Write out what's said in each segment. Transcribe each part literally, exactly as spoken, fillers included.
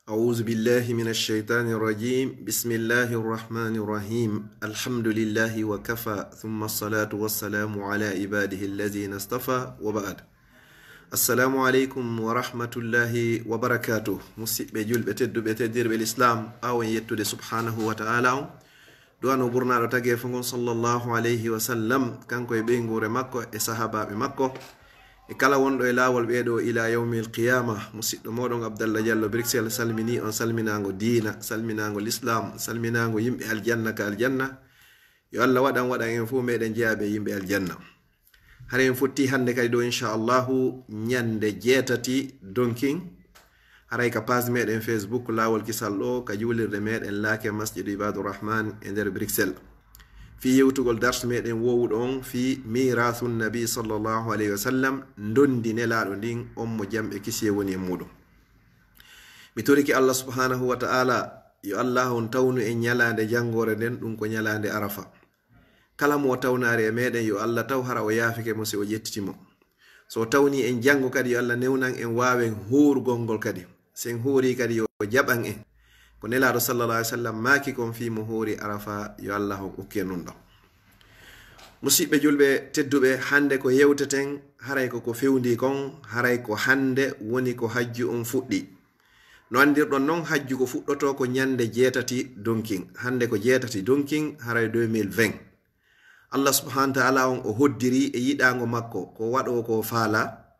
أعوذ بالله من الشيطان الرجيم. بسم الله الرحمن الرحيم. الحمد لله وكفى، ثم الصلاة والسلام على عباده الذين اصطفى، وبعد. السلام عليكم ورحمة الله وبركاته. Musiɓɓe julɓe tedduɓe, teddirɓe Lislaam, ɓaawo en yettude Subhaanahu wa Ta'ala on, du'ano ɓurnaaɗo tageefo ngon, sallallahu alayhi wa sallam, kanko e ɓeynguure makko e sahaabaaɓe makko, e kala wonɗo e laawol ɓeeɗo ila yawmil qiyaama. Musiɗɗo mooɗon Abdallah Diallo Bruxelles salminii on salminaango diina, salminaango Lislaam, salminaango yimɓe aljanna ka aljanna. Yo Allah waɗan, waɗan en fof meɗen jeyaaɓe yimɓe aljanna. Haray en fotti hannde kadi ɗo, inchallahu, ñande jeetati donkin. Haray ka page meɗen Facebook Laawol Kisal ɗo, ka juulirde meɗen Laake Masjidu Ibaadu Rahman e nder Bruxelles. Fii yewtugol dars meɗen wowuɗo on fii Miirasu Nabi sallallahu alayhi wa sallam, ndondi Nelaaɗo ndin, on mo jam e kisiyee woni e muuɗum. Mi torike Allah Subhaanahu wa Ta'ala, yo Allah on tawnu en ñalaande janngoore nden, ɗum ko ñalaande Arafa. Kala mo o tawnaari e meɗen, yo Allah taw hara o yaafike mo si o ƴettiti mo. So o tawni en janngo kadi, yo Allah newnan en waawen hoorugol ngol kadi. Si en hoori kadi, yo o jaɓan en. Ko Nelaaɗo sallallahu alayhi wa sallam maaki kon fii mo hoori Arafa, yo Allah on ukke nun ɗon. Musiɓɓe julɓe tedduɓe, hannde ko yewteten, haray ko ko fewndii kon, haray ko hannde woni ko hajju on fuɗɗi. No anndirɗon non, hajju ko fuɗɗotoo ko ñande jeetati donkin. Hannde ko jeetati donkin, haray deux mille vingt. Allah Subhaanahu wa Ta'ala on o hoddiri e yiɗaango makko ko waɗoo ko o faala,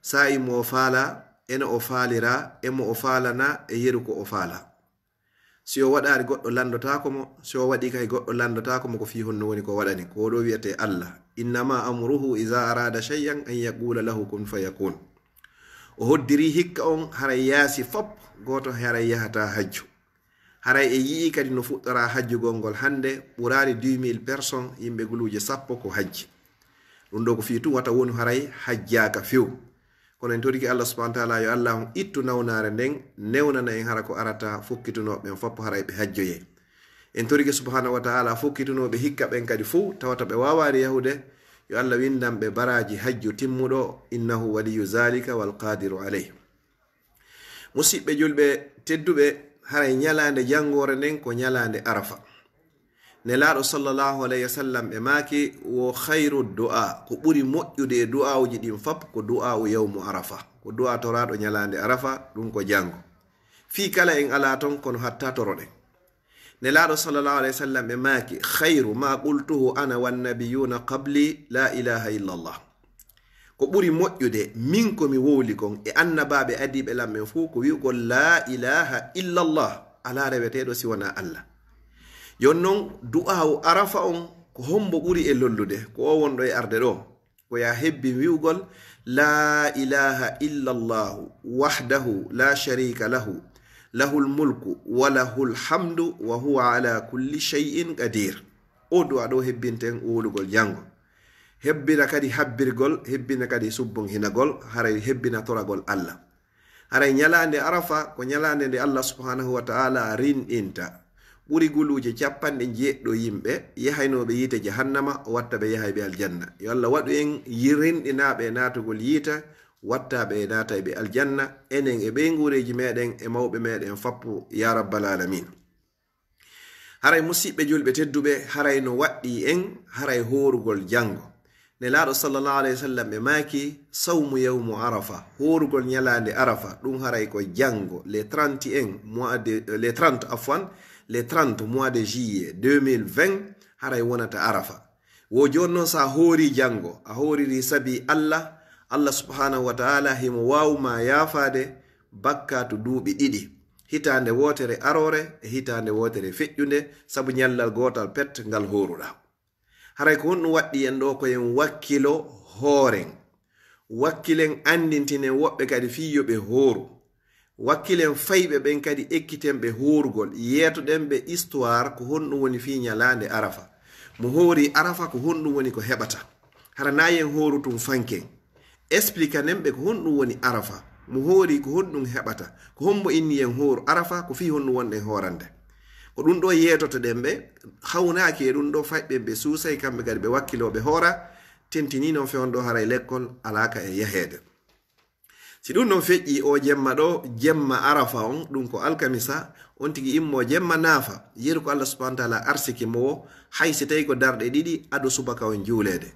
saa'i mo o faala, e no o faalira, e mo o faalana, e yeru ko o faala. Si o waɗaari, goɗɗo lanndotaako mo, si o waɗi kay, goɗɗo lanndotaako mo ko fii honno woni ko waɗani. Ko o ɗo wi'etee Allah, "Innama amruhu iza arada shay'an an yaqula lahu kun fayakun." O hoddiri hikka on haray yaasi fop, gooto haray yahata hajju. Haray e yi'i kadi no fuɗɗora hajjugol ngol hannde, ɓuraari deux mille personnes, yimɓe guluuje sappo ko hajji. Ɗum ɗo ko fii tun wata wonu haray hajjaaka few. Kono en torike Allah Subhaanahu wa Ta'ala, yo Allah on ittu nawnaare nden, newnana en hara ko arata fokkitunooɓe ɓen fop haray ɓe hajjoyee. En torike Subhaanahu wa Ta'ala fokkitunooɓe hikka ɓen kadi fow, tawata ɓe waawaari yahude, yo Allah winndan ɓe baraaji hajju timmuɗo, innahu waliyyu zalika wal qadiru alayh. Musiɓɓe julɓe tedduɓe, haray ñalaande janngoore nden ko ñalaande Arafa. Nelaaɗo sallallahu alayhi wa sallam ɓe maaki, wo khayru du'a, ko ɓuri moƴƴude e du'aawuji ɗin fop ko du'aawu yawmu Arafa. Ko du'a toraaɗo ñalaande Arafa, ɗum ko janngo. Fii kala en alaa ton, kono hatta toroɗen. Nelaaɗo sallallahu alayhi wa sallam ɓe maaki, "Khayru ma qultuhu ana wan nabiyuna qabli, la ilaha illa Allah." Ko ɓuri moƴƴude min ko mi wowli kon e annabaaɓe adiiɓe lan ɓen fow ko wi'ugol, "La ilaha illa Allah." Alaa reweteeɗo si wonaa Allah. Jooni non, du'aawu Arafa on, ko hombo ɓuri e lollude? Ko o wonɗo e arde ɗo. Ko ya hebbin wi'ugol, "La ilaha illa Allahu wahdahu la sharika lahu, lahul mulku wa lahul hamdu wa huwa ala kulli shay'in qadir." O du'a ɗo hebbinten wowlugol janngo. Hebbina kadi habbirgol, hebbina kadi subbon hinagol, haray hebbina toragol Allah. Haray ñalaande Arafa ko ñalaande nde Allah subhanahu wa ta'ala rinɗinta ɓuri guluuje capanɗe jeeɗiɗo yimɓe yahaynooɓe yiite jahannama, o watta ɓe yahay ɓe aljanna. Yo Allah waɗu en yi-, rinɗinaaɓe e naatugol yiite, watta ɓe e naatay ɓe aljanna, enen e ɓeynguureeji meɗen e mawɓe meɗen foppu, ya rabbal alamin. Haray musiɓɓe julɓe tedduɓe, haray no waɗɗii en, haray hoorugol janngo. Nelaaɗo sallallahu alayhi wa sallam ɓe maaki, "Sawmu yawmu Arafa," hoorugol ñalaande Arafa, ɗum haray ko janngo, le trente et un mois de, le trente, afwan, le trente mois de juillet deux mille vingt, haray wonata Arafa. Wo jooni non, so a hoori janngo, a hooriri sabi Allah, Allah subhanahu wa ta'ala himo waawu ma yaafaade bakkaatu duuɓi ɗiɗi, hitaande wootere aroore e hitaande wootere feƴƴunde, sabu ñallal gootal pet ngal hooruɗaa. Haray ko honɗum waɗɗii en ɗo? Ko en wakkilo hooren. Wakkilen anndintinen woɓɓe kadi fii yo ɓe hooru. Wakkilen fayɓe ɓen kadi, ekkiten ɓe hoorugol. Yeetoɗen ɓe histoire ko honɗum woni fii ñalaande Arafa. Mo hoori Arafa ko honɗum woni ko heɓata? Hara na yen hooru tun fanken. Expliquanen ɓe ko honɗum woni Arafa. Mo hoori ko honɗum heɓata? Ko hombo inni yen hooru Arafa? Ko fii honɗum wonɗen hoorande? Ko ɗum ɗo yeetotoɗen ɓe, hawnaaki e ɗum ɗo, fayɓe ɓe suusay, kamɓe kadi ɓe wakkiloo ɓe hoora, tentini non fewndo haray lekkol alaa ka e yaheede. Si ɗum ɗon feƴƴi o jemma ɗo, jemma Arafa on, ɗum ko alkamisa, on tigi immo jemma naafa, yeru ko Allah subhanahu wa ta'ala arsiki mo o, hay si tawi ko darɗe ɗiɗi, ado subaka on juuleede.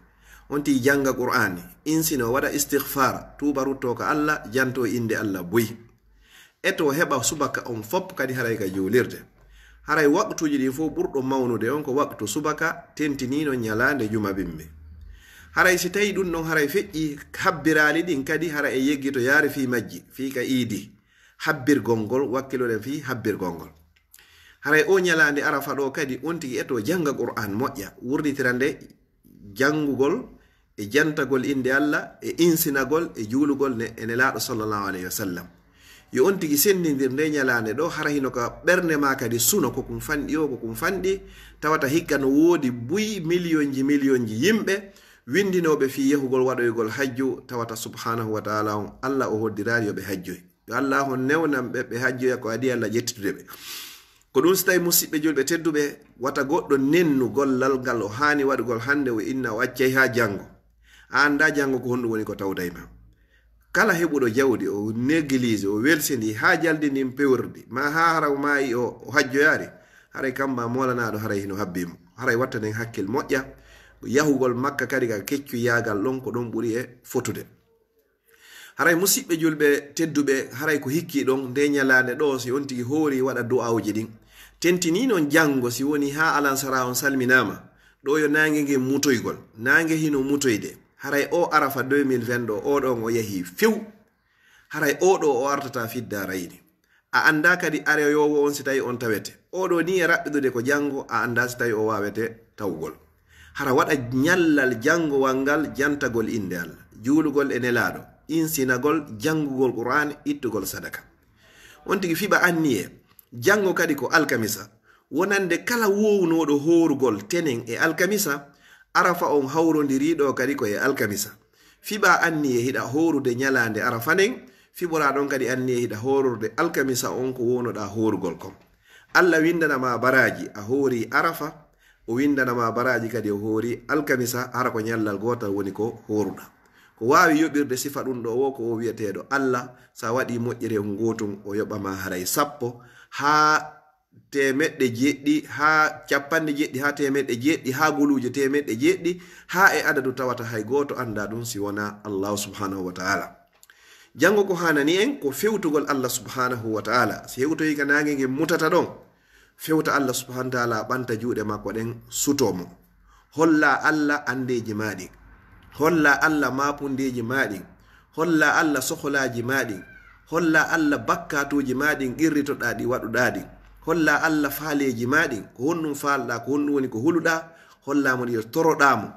On tigi janga Qur'aani, insino waɗa istighfar, tuuba rutto ka Allah, janto innde Allah buy. Eto heɓa subaka on fop kadi haray ka juulirde. Haray waqtuuji ɗin fof ɓurɗo mawnude on ko waqtu subaka, tentinino ñalaande juma bimbi. Haray si tawi ɗum ɗon haray feƴƴi habbiraali ɗin kadi, haray e yeggito yaari fii majji, fii ka iidi. Habbirgol ngol, wakkiloɗen fii habbirgol ngol. Haray o ñalaande Arafa ɗo kadi, on tigi eto janga Qur'an moƴƴa, wurditira nde jangugol e jantagol innde Allah e insinagol e juulugol ne, e Nelaaɗo sallallahu alayhi wa sallam. Yo on tigi senndindir nde ñalaande ɗo, hara hino ka ɓernde ma kadi suno ko kum fanɗi o, ko kum fanɗi, tawata hikka no woodi buy miliyonji, miliyonji yimɓe winndinooɓe fii yahugol waɗoygol hajju, tawata subhanahu wa ta'ala on, Allah o hoddiraali yo ɓe hajjoy. Yo Allah on newnan ɓe, ɓe hajjoya ko adii Allah ƴettitude ɓe. Ko ɗum si tawi musiɓɓe julɓe tedduɓe, wata goɗɗo nennu gollal ngal o haani waɗugol hannde o inna o accay haa janngo. A anndaa janngo ko honɗum woni ko tawday ma. Kala heɓuɗo jawdi o néglige, o welsindi haa jaldi ndin pewordi, ma haa hara o maayi o, o hajjoyaari, haray kamba moolanaaɗo haray hino habbii mo. Haray wattanen hakkil moƴƴa, yahugol Makka kadi ka keccuyaagal ɗon ko ɗon ɓuri e fotude. Haray musiɓɓe julɓe tedduɓe, haray ko hikki ɗon nde ñalaande ɗo, si on tigi hoori waɗa du'aawuji ɗin. Tentini non janngo, si woni haa alansara on salminaama, ɗo yo naange ngen mutoygol. Naange hino mutoyde. Haray o Arafa deux mille vingt ɗo, o ɗon o yahi few. Haray o ɗo o artata fidda rayni. A anndaa kadi aroyoowo on si tawi on tawete. O ɗo ni e raɓɓiɗude ko janngo, a anndaa si tawi o waawete tawgol. Hara waɗa ñallal janngowal ngal jantagol innde Allah, juulugol e Nelaaɗo, insinagol, janngugol Qur'aan, ittugol sadaka. On tigi fiɓa anniye, janngo kadi ko alkamisa. Wonande kala wownooɗo hoorugol tenen e alkamisa, Arafa on hawrondirii ɗo kadi ko e alkamisa. Fiɓa anniye hiɗa hoorude ñalaande Arafa nden, fiɓoraa ɗon kadi anniye hiɗa hoororde alkamisa on ko wownoɗaa hoorugol kon. Allah winndana ma baraaji a hoori Arafa, o winndana ma baraaji kadi o hoori alkamisa, hara ko ñallal gootal woni ko hooruɗaa. Ko waawi yoɓirde sifa ɗum ɗo o ko o wi'eteeɗo Allah, sa waɗi moƴƴere ngootum o yoɓa ma haray sappo haa teemeɗɗe jeeɗiɗi haa capanɗe jeeɗiɗi haa teemeɗɗe jeeɗiɗi haa guluuje teemeɗɗe jeeɗiɗi haa e adadu tawata hay gooto anndaa ɗum si wonaa Allahu subhanahu wa ta'ala. Janngo ko haanani en ko fewtugol Allah subhanahu wa ta'ala. Si hewtoyi ka naange ngen mutata ɗon, fewta Allah subhanahu wa ta'ala, ɓanta juuɗe makko ɗen, suto mo. Holla Allah anndeeji maa ɗin. Holla Allah maapundeeji maa ɗin. Holla Allah sokolaaji maa ɗin. Holla Allah bakkaatuuji maa ɗin qirritoɗaa ɗi waɗuɗaa ɗin. Holla Allah faaleeji maa ɗin. Ko honɗum faalɗaa, ko honɗum woni ko huluɗaa. Holla mo ɗi, toroɗaa mo.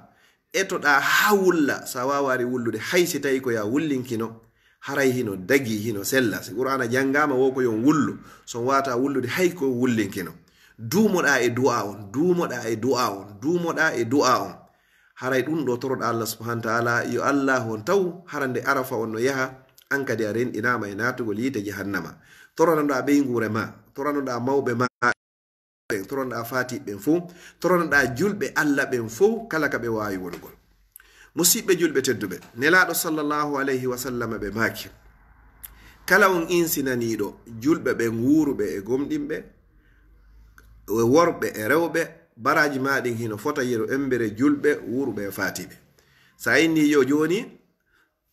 Etoɗaa haa wulla, sa waawaari wullude, hay si tawi ko ya wullinkino, haray hino dagii, hino sella. Si Qur'aana janngaama, wo ko yon wullu. So on waawataa wullude, hay ko wullinkino. Duumoɗaa e du'aa on, duumoɗaa e du'aa on, duumoɗaa e du'aa on. Haray ɗum ɗo toroɗaa Allah subhanahu wa ta'ala, yo Allah on taw, hara nde Arafa on no yaha, an kadi a renɗinaama e naatugol yiite jahannama. Toranoɗaa ɓeynguure maa, toranoɗaa mawɓe maa, ɓen, toronoɗaa faatiiɓe ɓen fow, toronoɗaa julɓe Allah ɓen fow, kala ka ɓe waawi wonugol. Musiɓɓe julɓe tedduɓe, Nelaaɗo sallallahu alayhi wa sallam ɓe maaki, kala on insinaniiɗo julɓe ɓen wuuruɓe e gomɗinɓe, e worɓe e rewɓe, baraaji maa ɗin hino fota yeru embere julɓe wuuruɓe e faatiiɓe. Sa inni yo jooni,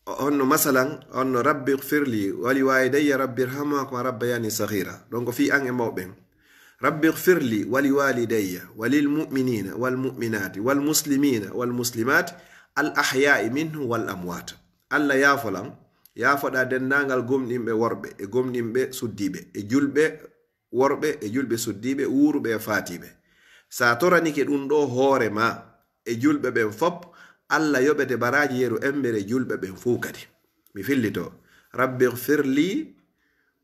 honno masalan, honno, "Rabbi ighfirli wa li walidayya, rabbi irhamhuma kama rabbayani saghira." Ɗon ko fii an e mawɓen. "Rabbi ighfirli wa li walidayya wa lil mu'minina wal mu'minati wal muslimina wal muslimat al ahya'i minhum wal amwat." Allah yaafolan, yaafoɗa denndaangal gomɗinɓe worɓe e gomɗinɓe suddiiɓe e julɓe worɓe e julɓe suddiiɓe, wuuruɓe e faatiiɓe. Sa toranike ɗum ɗo hoore ma e julɓe ɓen fop, Allah yoɓete baraaji yeru embere julɓe ɓen fow kadi. Mi fillito. "Rabbi ighfir li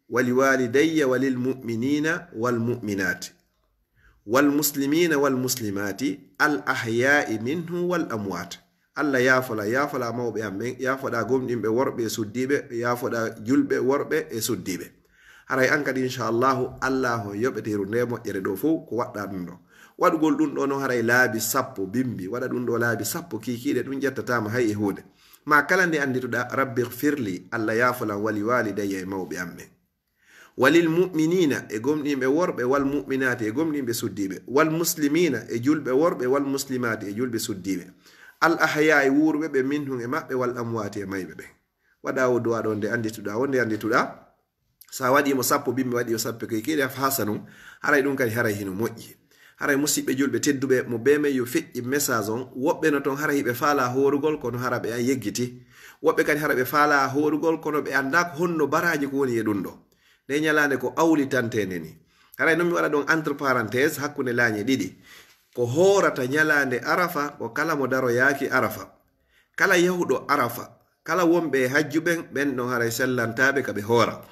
wa li walidayya wa lil mu'minina wal mu'minati wal muslimina wal muslimati al ahya'i minhum wal amwat." Allah yaafola, yaafola mawɓe am ɓen, yaafoɗa gomɗinɓe worɓe e suddiiɓe, yaafoɗa julɓe worɓe e suddiiɓe. Haray an kadi, inchallahu, Allah on yoɓete yeru nde moƴƴere ɗo fow ko waɗɗa ɗum ɗo. Waɗugol ɗum ɗo noon haray laabi sappo bimbi, waɗa ɗum ɗo laabi sappo kiikiiɗe, ɗum ƴettataama hay e huunde. Ma kala nde anndituɗa, "Rabbi gfirli", Allah yaafolan, "wali walidayya", e mawɓe am ɓen. "Walil mu'minina", e gomɗinɓe worɓe, "wal mu'minati", e gomɗinɓe suddiiɓe, "wal muslimina", e julɓe worɓe, "wal muslimati", e julɓe suddiiɓe, "al ahya", e wuuruɓe ɓe, "minhum", e maɓɓe, "wal amwati", e mayɓe ɓen. Waɗa o du'a ɗo nde anndituɗa, o nde anndituɗa. Sa waɗi mo sappo, bimbi waɗi o sappo, koy kiɗe hasanun, haray ɗum kadi haray hino moƴƴi. Haray musiɓɓe julɓe tedduɓe, mo bee men yo feƴƴi message on, woɓɓe no ton haray hiɓe faala hoorugol, kono hara ɓe an yeggiti. Woɓɓe kadi hara ɓe faala hoorugol, kono ɓe anndaa ko honno baraaji ko woni e ɗum ɗo. Nde ñalaande ko awlitanteende ni. Haray non mi waɗa ɗon entre parenthèse hakkunde laañe ɗiɗi. Ko hoorata ñalaande Arafa, ko kala mo daroyaaki Arafa. Kala yahuɗo Arafa, kala wonɓe e hajju ɓen, ɓen ɗon haray sellantaaɓe ka ɓe hoora.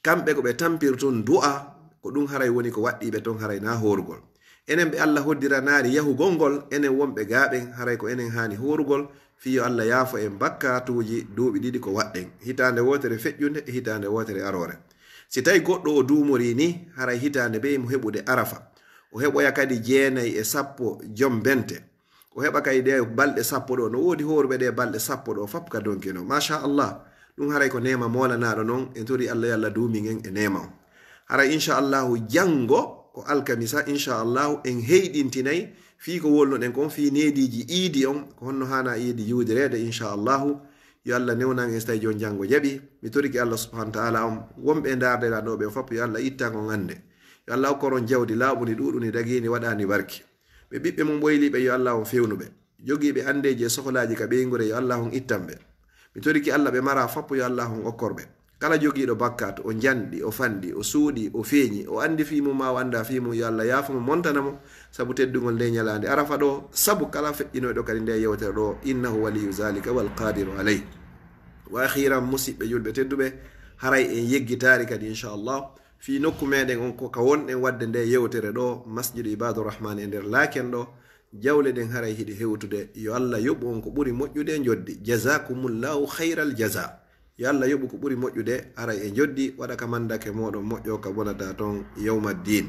Kamɓe ko ɓe tampirtun du'a, ko ɗum haray woni ko waɗɗiiɓe ton haray naa hoorugol. Enen ɓe Allah hoddiranaari yahugol ngol, enen wonɓe gaa ɓen, haray ko enen haani hoorugol, fii yo Allah yaafo en bakkaatuuji duuɓi ɗiɗi ko waɗɗen, hitaande wootere feƴƴunde e hitaande wootere aroore. Si tawi goɗɗo o duumorii ni, haray hitaande bee mo heɓude Arafa. O heɓoya kadi jeenay e sappo jombente. O heɓa kadi ɗe balɗe sappo ɗo. No woodi hooruɓe ɗe balɗe sappo ɗo, fop ka donkino. Machallah. Ɗum haray ko neema moolanaaɗo non. En tori Allah yo Allah duumin en e neema on. Haray, inchallahu, janngo ko alkamisa, inchallahu, en heyɗintinay fii ko wolnuɗen kon, fii neediiji iidi on, ko honno haana iidi juudireede, inchallahu. Yo Allah newnan en si tawi jon janngo jaɓi. Mi torike Allah subhanahu wa ta'ala on. Wonɓe e ndaarde ɗo ɓen fop, yo Allah ittan on annde. Yo Allah okkor on jawdi laaɓundi, ɗuuɗundi, dagiindi, waɗaandi barki. Ɓe ɓiɓɓe mum ɓoyliiɓe, yo Allah on fewnu ɓe. Jogiiɓe anndeeji e sokolaaji ka ɓeynguure, yo Allah on ittan ɓe. Mi torike Allah ɓe mara fop, yo Allah on okkor ɓe. Kala jogiiɗo bakkaatu, o janɗi, o fanɗi, o suuɗi, o feeñi, o anndi fii mum maa o anndaa fii mum, yo Allah yaafo mo, montana mo, sabu teddungol nde ñalaande Arafa ɗo, sabu kala feƴƴinoyɗo kadi nde yewtere ɗo, innahu waliyyu zalika wal qadiru alayh. Wa akhiran, musiɓɓe julɓe tedduɓe, haray en yeggitaari kadi, inchallah, fii nokku meɗen on ko ka wonɗen waɗde nde yewtere ɗo, Masjidu Ibadu Rahman e nder Laaken ɗo, jawle ɗen haray hiɗe hewtude. Yo Allah yoɓu on ko ɓuri moƴƴude e njoddi. Jazakumullahu khayral jaza. Yo Allah yoɓu ko ɓuri moƴƴude, haray e njoddi, waɗa ka mandake mooɗon moƴƴo, ka bonata ton yawmaddin.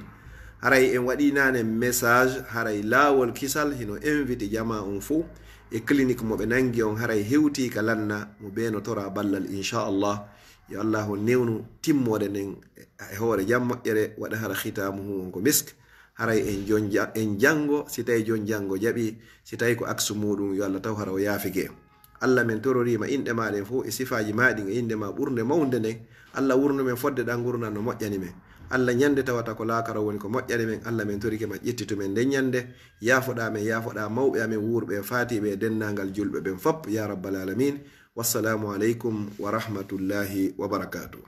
Haray en waɗi naane message, haray Laawol Kisal hino invite jamaa on fuu e clinique mo ɓe nangi on, haray hewti ka lanna mo, ɓe no tora ballal, inchallah. Yo Allah on newnu timmoode nden e hoore jam moƴƴere, waɗa hara khitamuhu on ko misk. Haray en jon ja-, en janngo, si tawi jon janngo jaɓi, si tawi ko aksu muuɗum, yo Allah taw hara o yaafike en. Allah, men tororiima inɗe maa ɗen fof e sifaaji maa ɗin e innde maa ɓurnde mawnde nden. Allah, wurnu men fodde ɗan ngurndan no moƴƴani men. Allah, ñande tawata ko laakara woni ko moƴƴani men. Allah, men torike ma ƴettitu men nden ñande. Yaafoɗaa men, yaafoɗaa mawɓe amen wuurɓe e faatiiɓe e denndaangal julɓe ɓen fop, yaa rabbal aalamiin. Wassalaamu aleykum wa rahmatullaahi wa barakaatuh.